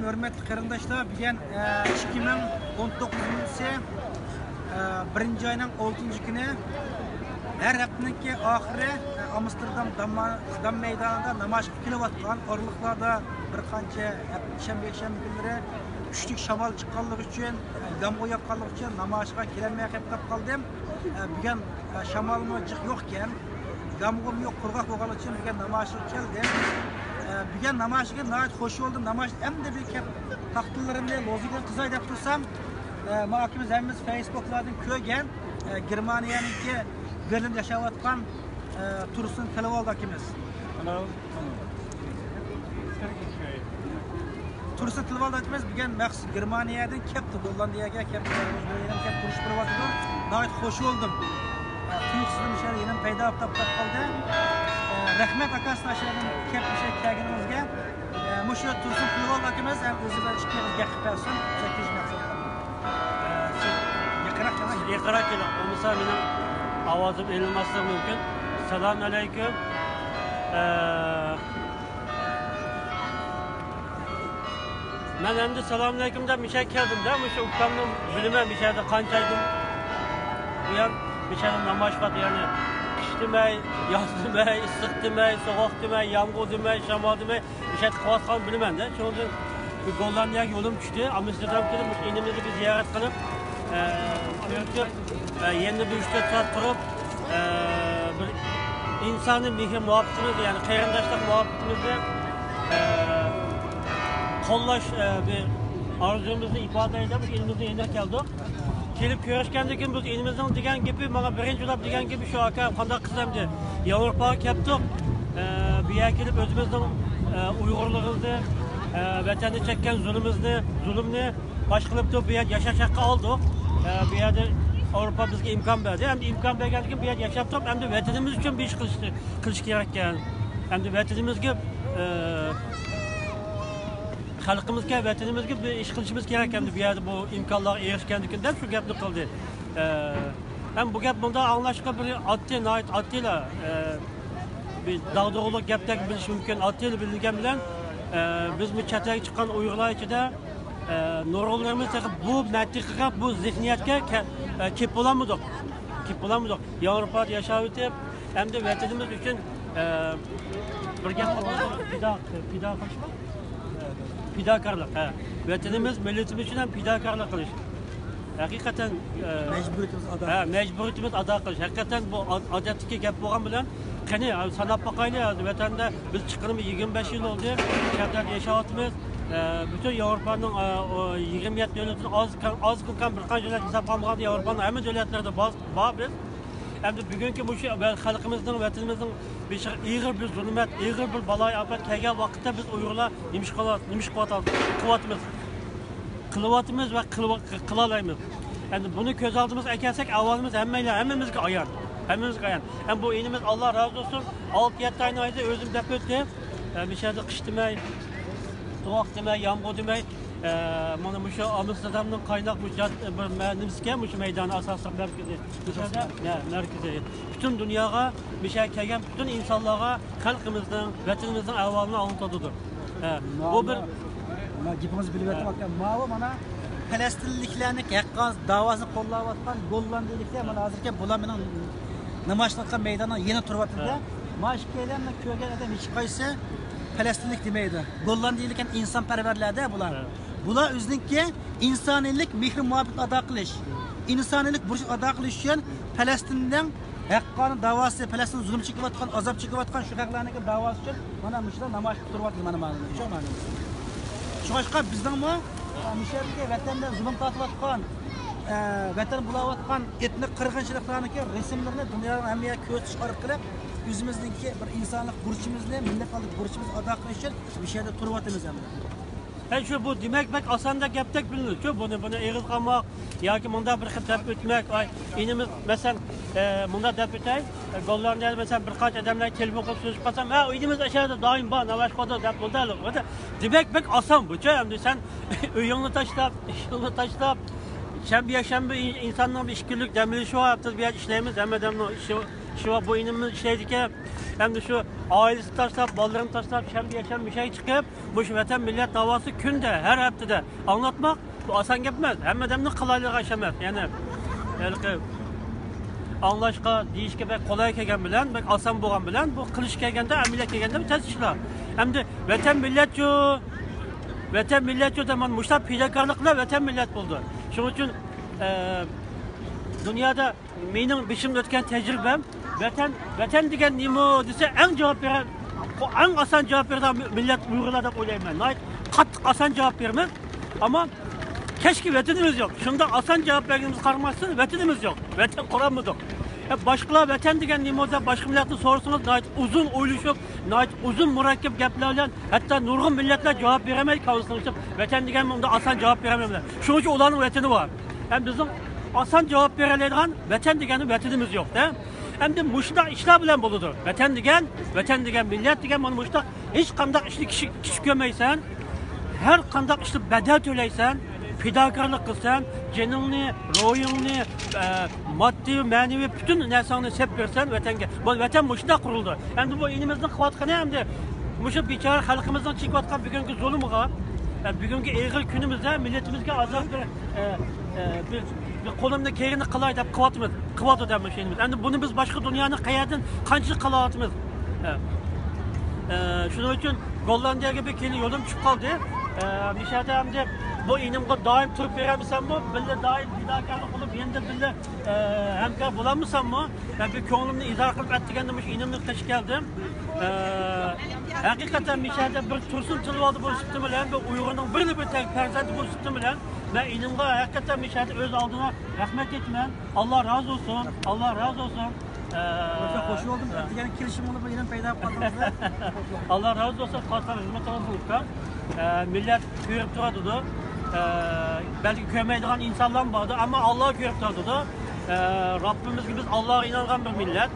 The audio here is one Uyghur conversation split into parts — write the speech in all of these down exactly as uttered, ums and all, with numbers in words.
ھۆرمەتلىك قېرىنداشلار، بۈگۈن، ئە، ئىككى مىڭ ئون توققۇزىنچى يىل، ئە، بىرىنچى ئاينىڭ ئالتىنچى كۈنى. ھەر ھەپتىنىڭكى ئاخىرى، ئە، ئامستېردام دام، دام مەيدانىدا نامايىشقا كېلىۋاتقان، ئارىلىقلاردا بىر قانچە ھەپ-، شەنبە، يەكشەنبە كۈنلىرى كۈچلۈك شامال چىققانلىقى ئۈچۈن، ئە، يامغۇر ياغقانلىقى ئۈچۈن نامايىشقا كېلەلمەي قېلىپ قالدىم. ئە، بۈگۈن، ئە، شامالمۇ جىق يوقكەن. يامغۇرمۇ يوق، قۇرغاق بولغانلىقى ئۈچۈن بۈگۈن نامايىشقا كەلدىم. ئە، بۈگۈن نامايىشقا ناھايىتى خوش بولدۇم. نامايىش ئەمدى بىر كەپ تاختىلىرىمنى، لوزۇنكىنى تىزاي دەپ تۇرسام، ئە، ما ئاكىمىز ھەممىمىز فېيسبۇكلاردىن كۆرگەن، ئە، گېرمانىيەنىڭكى بېرلىندا ياشاۋاتقان، ئە، تۇرسۇن تىلىۋالدى ئاكىمىز. تۇرسۇن تىلىۋالدى ئاكىمىز بۈگۈن مەخسۇس گېرمانىيەدىن كەپتۇ، گوللاندىيەگە كەپتۇ، كەپ كۆرۈشۈپ بېرىۋاتىدۇ. ناھايىتى خوش بولدۇم. تۇيۇقسىزلا مۇشۇ يەردە يېنىم پەيدا بولۇپ قالدى. رەھمەت ئاكا، سىلەر شۇ يەردىن كەپ مۇشۇ يەرگە كەلگىنىڭىزگە. مۇشۇ تۇرسۇن تىلىۋالدى ئاكىمىز ھەم ئۆزى بىلەن ئىككى ئېغىز گەپ قىلىپ بەرسۇن. سىز يېقىنراق كېلىڭ. يېقىنراق كېلىڭ، بولمىسا مېنىڭ ئاۋازىم ئېلىنماسلىقى مۇمكىن. سالام ئەلەيكۇم. ئە، مەن ئەمدى سالام ئەلەيكۇم دەپ مۇشۇ يەرگە كەلدىم-دە، مۇشۇ ئۇكامنى بىلىمەن، مۇشۇ يەردە قانچە ئايدىن بۇيان مۇشۇ يەردە نامايىش قىلىۋاتىدۇ، يەنى قىش دېمەي، ياز دېمەي، ئىسسىق دېمەي، سوغۇق دېمەي، يامغۇر دېمەي، شامال دېمەي، مۇشۇ يەردە قىلىۋاتقانلىقىنى بىلىمەن-دە. شۇنىڭ ئۈچۈن بۇ گوللاندىيەگە يولۇم چۈشتى. ئامستېردامغا كېلىپ، مۇشۇ ئىنىمىزنى بىر زىيارەت قىلىپ، ئە، كۆرۈشۈپ، ئە، يەنە بىر ئۈچ تۆت سائەت تۇرۇپ، ئە، بىر ئىنسانىي مېھىر مۇھەببىتىمىزنى، يەنى قېرىنداشلىق مۇھەببىتىمىزنى، ئە، قوللاش، ئە، بىر ئارزۇيىمىزنى ئىپادىلەيلى دەپ، مۇشۇ ئىنىمىزنىڭ يېنىغا كەلدۇق. كېلىپ كۆرۈشكەندىن كېيىن بىز ئىنىمىزنىڭ دېگەن گېپى، ماڭا بىرىنچى بولۇپ دېگەن گېپى شۇ، ئاكا، قانداق قىلسا ئەمدى ياۋروپاغا كەپتۇق، ئە، بۇ يەرگە كېلىپ ئۆزىمىزنىڭ، ئە، ئۇيغۇرلىقىمىزنى، ئە، ۋەتەندە چەككەن زۇلۇمىمىزنى، زۇلۇمنى پاش قىلىپ تۇرۇپ بۇ يەردە ياشاش ھەققى ئالدۇق. ئە، بۇ يەردە ئاۋروپا بىزگە ئىمكان بەردى. ئەمدى ئىمكان بەرگەندىن كېيىن بۇ يەردە ياشاپ تۇرۇپ، ئەمدى ۋەتىنىمىز ئۈچۈن بىر ئىش قىلىش، قىلىش كېرەككەن. ئەمدى ۋەتىنىمىزگە، ئە، خەلقىمىزگە، ۋەتىنىمىزگە بىر ئىش قىلىشىمىز كېرەك ئەمدى بۇ يەردە بۇ ئىمكانلارغا ئېرىشكەندىكىن دەپ شۇ گەپنى قىلدى. ئە، ھەم بۇ گەپ مۇنداق ئاڭلاشقا بىر ئاددىي، ناھايىتى ئاددىيلا، ئە، بىر داغدۇغىلىق گەپتەك بىلىنىشى مۇمكىن. ئاددىيلا بىلىنگەن بىلەن، ئە، بىزمۇ چەت ئەلگە چىققان ئۇيغۇرلار ئىچىدە، ئە، نۇرغۇنلىرىمىز تېخى بۇ مەنتىقىگە، بۇ زېھنىيەتكە كە-، ئە، كېلىپ بولالمىدۇق. كېلىپ بولالمىدۇق. ياۋروپادا ياشاۋېتىپ، ئەمدى ۋەتىنىمىز ئۈچۈن، ئە، بىر گەپ قىلغان پىدا، پىدا قىلىشمۇ؟ پىداكارلىق، ھە. ۋەتىنىمىز، مىللىتىمىز ئۈچۈن ھەم پىداكارلىق قىلىش. ھەقىقەتەن، ئە، مەجبۇرىيىتىمىز ئادا ھە، قىلىش. مەجبۇرىيىتىمىز ئادا قىلىش. ھەقىقەتەن بۇ ئاد-، ئادەتتىكى گەپ بولغان بىلەن، قېنى، ساناپ باقايلى، ھازىر ۋەتەندە بىز چىققىنىمىز يىگىرمە بەش يىل بولدى. شەھەردە ياشاۋاتىمىز. ئە، پۈتۈن ياۋروپانىڭ، ئە، ئو، يىگىرمە يەتتە دۆلىتىدىن ئاز، ئاز كۆركەم بىر قانچە دۆلەت ھېسابقا ئالمىغاندا ياۋروپانىڭ ھەممە دۆلەتلىرىدە بار، بار بىز. ئەمدى بۈگۈنكى مۇشۇ ۋە خەلقىمىزنىڭ، ۋەتىنىمىزنىڭ بېشىغا ئېغىر بىر زۇلمەت، ئېغىر بىر بالايىئاپەت كەلگەن ۋاقىتتا بىز ئۇيغۇرلار نېمە ئىش قىلىۋات-، نېمە ئىش قىلىۋاتامىز؟ قىلىۋاتىمىز ۋە قىلىۋا-، قىلالايمىز. ئەمدى بۇنى كۆز ئالدىمىزغا ئەكەلسەك، ئەھۋالىمىز ھەممەيلەن، ھەممىمىزگە ئايان. ھەممىمىزگە ئايان. ھەم بۇ ئىنىمىز، ئاللا رازى بولسۇن، ئالتە يەتتە ئاينىڭ ئىچىدە ئۆزىمۇ دەپ ئۆتتى. ئە، مۇشۇ يەردە قىش دېمەي، سوغۇق دېمەي، يامغۇر دېمەي، ئە، مانا مۇشۇ ئامستېردامنىڭ قايناق بۇ جاد-، بىر مە-، نېمىسىكەن، مۇشۇ مەيدانى ئاساسلىق مەركىزى. مۇشۇ يەردە، يا، مەركىزى. پۈتۈن دۇنياغا، مۇشۇ يەرگە كەلگەن پۈتۈن ئىنسانلارغا خەلقىمىزنىڭ، ۋەتىنىمىزنىڭ ئەھۋالىنى ئاڭلىتىۋاتىدۇ. ئە، بۇ بىر مانا گېپىڭىزنى بىلىۋېتىڭ، ئاكا. ماۋۇ مانا پەلەستىنلىكلەرنىڭ ھەق داۋاسىنى قوللاۋاتقان گوللاندىيىلىكلەر، مانا ھازىركى بۇلار مېنىڭ نامايىشلىق قىلغان مەيداننىڭ يېنىدا تۇرۇۋاتىدۇ. ھە. ما ئىككىيلەننى كۆرگەن ئادەم ھېچقايسى پەلەستىنلىك دېمەيدۇ. گوللاندىيىلىك ھەم ئىنسانپەرۋەرلەر-دە بۇلار. ھە. بۇلار ئۆزىنىڭكى ئىنسانىيلىك مېھرى مۇھەببىتىنى ئادا قىلىش، ئىنسانىيلىك بۇرچىنى ئادا قىلىش ئۈچۈن پەلەستىننىڭ ھەققانىي داۋاسى، پەلەستىن زۇلۇم چېكىۋاتقان، ئازاب چېكىۋاتقان شۇ خەقلەرنىڭكى داۋاسى ئۈچۈن مانا مۇشۇلار نامايىش قىلىپ تۇرۇۋاتىدۇ، مانا، مانا، شۇ مانا. شۇڭلاشقا بىزنىڭمۇ، ئە، مۇشۇ يەردىكى ۋەتەندە زۇلۇم تارتىۋاتقان، ئە، ۋەتەن بۇلاۋاتقان ئېتنىك قىرغىنچىلىقلارنىڭكى رەسىملىرىنى دۇنيانىڭ ھەممە يەرگە كۆرسىتىش ئارقىلىق ئۆزىمىزنىڭكى بىر ئىنسانلىق بۇرچىمىزنى، مىللەت ئالدىدىكى بۇرچىمىزنى ئادا قىلىش ئۈچۈن مۇشۇ يەردە تۇرۇۋاتىمىز ئەمدى. ھە، شۇ، بۇ دېمەك بەك ئاساندەك گەپتەك بىلىنىدۇ، شۇ، بۇنى، بۇنى ئېغىزغا ئالماق ياكى مۇنداق بىر خىل دەپ ئۆتمەك. ئاي، ئىنىمىز، مەسىلەن، ئە، مۇنداق دەپ ئۆتەي، ئە، گوللاندىيەدە، مەسىلەن، بىر قانچە ئادەملەر تېلېفون قىلىپ سۆزلىشىپ قالسام، ھە، ئىنىمىز ئاشۇ يەردە دائىم بار، نامايىش قىلىدۇ دەپ، مۇنداق، دېمەك بەك ئاسان بۇچە، ئەمدى سەن ئۆيۈڭنى تاشلاپ، ئىشىڭنى تاشلاپ، شەنبە، يەكشەنبە ئىن-، ئىنساننىڭ بىر ئىككى كۈنلۈك دەم ئېلىشى بار، ھەپتىدە بىر يەردە ئىشلەيمىز، ھەممە ئادەمنىڭ ئىشى ئىشى بار، بۇ ئىنىمىز ئىشلەيدىكەن. ئەمدى شۇ ئائىلىسىنى تاشلاپ، بالىلىرىنى تاشلاپ، شەنبە، يەكشەنبە، مۇشەگە چىقىپ، مۇشۇ ۋەتەن مىللەت داۋاسى كۈندە، ھەر ھەپتىدە ئاڭلاتماق، بۇ ئاسان گەپ ئەمەس. ھەممە ئادەمنىڭ قىلالايدىغان ئىشى ئەمەس. يەنى ھېلىقى ئاڭلاشقا، دېيىشكە بەك قولاي كەلگەن بىلەن، بەك ئاسان بولغان بىلەن، بۇ قىلىش كەلگەندە، ئەمەلىيەت كەلگەندە بۇ تەس ئىشلار. ئەمدى ۋەتەن مىللەتچۇ، ۋەتەن مىللەتچۇ دەپ مانا مۇشۇنداق پىداكارلىق بىلەن ۋەتەن مىللەت بولدى. شۇنىڭ ئۈچۈن، ئە، دۇنيادا مېنىڭ بېشىمدىن ئۆتكەن تەجرىبەم، ۋەتەن، ۋەتەن دېگەن نېمە دېسە، ئەڭ جاۋاب بېرە-، ئەڭ ئاسان جاۋاب بېرىدىغان مىللەت ئۇيغۇرلار دەپ ئويلايمەن. ناھايىتى قاتتىق ئاسان جاۋاب بېرىمىز. ئەمما كەچكى ۋەتىنىمىز يوق. شۇنداق ئاسان جاۋاب بەرگىنىمىزگە قارىماستىن، ۋەتىنىمىز يوق. ۋەتەن قۇرالمىدۇق. يا باشقىلار ۋەتەن دېگەن نېمە دەپ باشقا مىللەتتىن سورىسىڭىز، ناھايىتى ئۇزۇن ئويلىشىپ، ناھايىتى ئۇزۇن مۇرەككەپ گەپلەر بىلەن، ھەتتا نۇرغۇن مىللەتلەر جاۋاب بېرەلمەيدۇ، كاۋىسىنىڭ ئىچىدە ۋەتەن دېگەن ئۇنداق ئاسان جاۋاب بېرەلمەيدۇ. شۇنىڭ ئۈچۈن ئۇلارنىڭ ۋەتىنى بار. ھەم بىزنىڭ ئاسان جاۋاب بېرەلەيدىغان ۋەتەن دېگەن ۋەتىنىمىز يوق-دە. ئەمدى مۇشۇنداق ئىشلار بىلەن بولىدۇ. ۋەتەن دېگەن، ۋەتەن دېگەن، مىللەت دېگەن مانا مۇشۇنداق ھېچ قانداق ئىشنى كىچىك، كىچىك كۆرمەيسەن. ھەر قانداق ئىشتا بەدەل تۆلەيسەن، پىداكارلىق قىلىسەن، جېنىڭنى، روھىڭنى، ئە، ماددىي، مەنىۋى پۈتۈن نەرسەڭنى سەپ بېرىسەن ۋەتەنگە. بۇ ۋەتەن مۇشۇنداق قۇرۇلدى. ئەمدى بۇ ئىنىمىزنىڭ قىلىۋاتقىنى ئەمدى مۇشۇ بىچارە خەلقىمىزنىڭ چېكىۋاتقان بۈگۈنكى زۇلۇمىغا، ئە، بۈگۈنكى ئېغىر كۈنىمىزدە مىللىتىمىزگە ئازراق بىر، ئە، ئە، بىر، بىر قولۇمدىن كەلگىنىنى قىلاي دەپ قىلىۋاتىمىز. قىلىۋاتىدۇ دەپ مۇشۇ ئىنىمىز. ئەمدى بۇنى بىز باشقا دۇنيانىڭ قەيەردىن قانچىلىك قىلاۋاتىمىز؟ ئە، ئە، شۇنىڭ ئۈچۈن گوللاندىيەگە بىر كېلىن يولۇم چۈشۈپ قالدى. ئە، مۇشۇ يەردە ئەمدى بۇ ئىنىمغا دائىم تۇرۇپ بېرەلمىسەممۇ، بىللە دائىم پىداكارلىق قىلىپ، يېنىدا بىللە، ئە، ھەمكار بولالمىساممۇ، مەن بىر كۆڭلۈمنى ئىزھار قىلىپ ئەتىگەندە مۇشۇ ئىنىمنى قېشى كەلدىم. ئە، ھەقىقەتەن مۇشۇ يەردە بىر تۇرسۇن تىلىۋالدى بولۇش سۈپىتىم بىلەن، بىر ئۇيغۇرنىڭ بىرلا بىر تەك پەرزەنتى بولۇش سۈپىتىم بىلەن، مەن ئىنىمغا ھەقىقەتەن مۇشۇ يەردە ئۆز ئالدىغا رەھمەت ئېيتىمەن. ئاللا رازى بولسۇن، ئاللا رازى بولسۇن. ئە، خوش بولدۇم. ئە، دېگەن كېلىشىم بولۇپ، يەنە پەيدا بولۇپ قالدىڭىز. ئاللا رازى بولسۇن، قاتار خىزمىتىڭىز ئۇكام. ئە، مىللەت كۆرۈپ تۇرىدۇ. ئە، بەلكى كۆرمەيدىغان ئىنسانلار باردا، ئەمما ئاللا كۆرۈپ تۇرىدۇ. ئە، رەببىمىزگە بىز ئاللاغا ئىنانغان بىر مىللەت.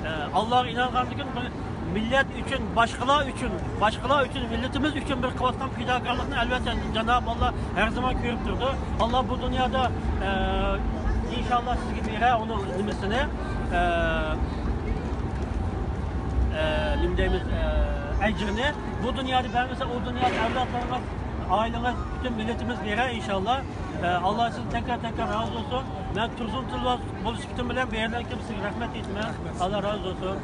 ئە، ئاللاغا ئىنانغاندىن كېيىن بىر مىللەت ئۈچۈن، باشقىلار ئۈچۈن، باشقىلار ئۈچۈن، مىللىتىمىز ئۈچۈن بىر قىلىۋاتقان پىداكارلىقنى ئەلۋەتتە جانابى ئاللا ھەر زامان كۆرۈپ تۇرىدۇ. ئاللا بۇ دۇنيادا، ئە، ئىنشاللا سىزگە بېرە ئۇنىڭ نېمىسىنى، ئە، ئە، نېمە دەيمىز، ئە، ئەجرىنى. بۇ دۇنيادا بەرمىسە، ئۇ دۇنيادا ئەۋلادلىرىڭىز، ئائىلىڭىز، پۈتۈن مىللىتىمىز بېرە ئىنشاللا. ئە، ئاللا سىزدىن تەكرار، تەكرار رازى بولسۇن. مەن تۇرسۇن تىلۋاز بولۇش سۈپىتىم بىلەن بۇ يەردىن كېلىپ سىزگە رەھمەت ئېيتىمەن. ئاللا رازى بولسۇن.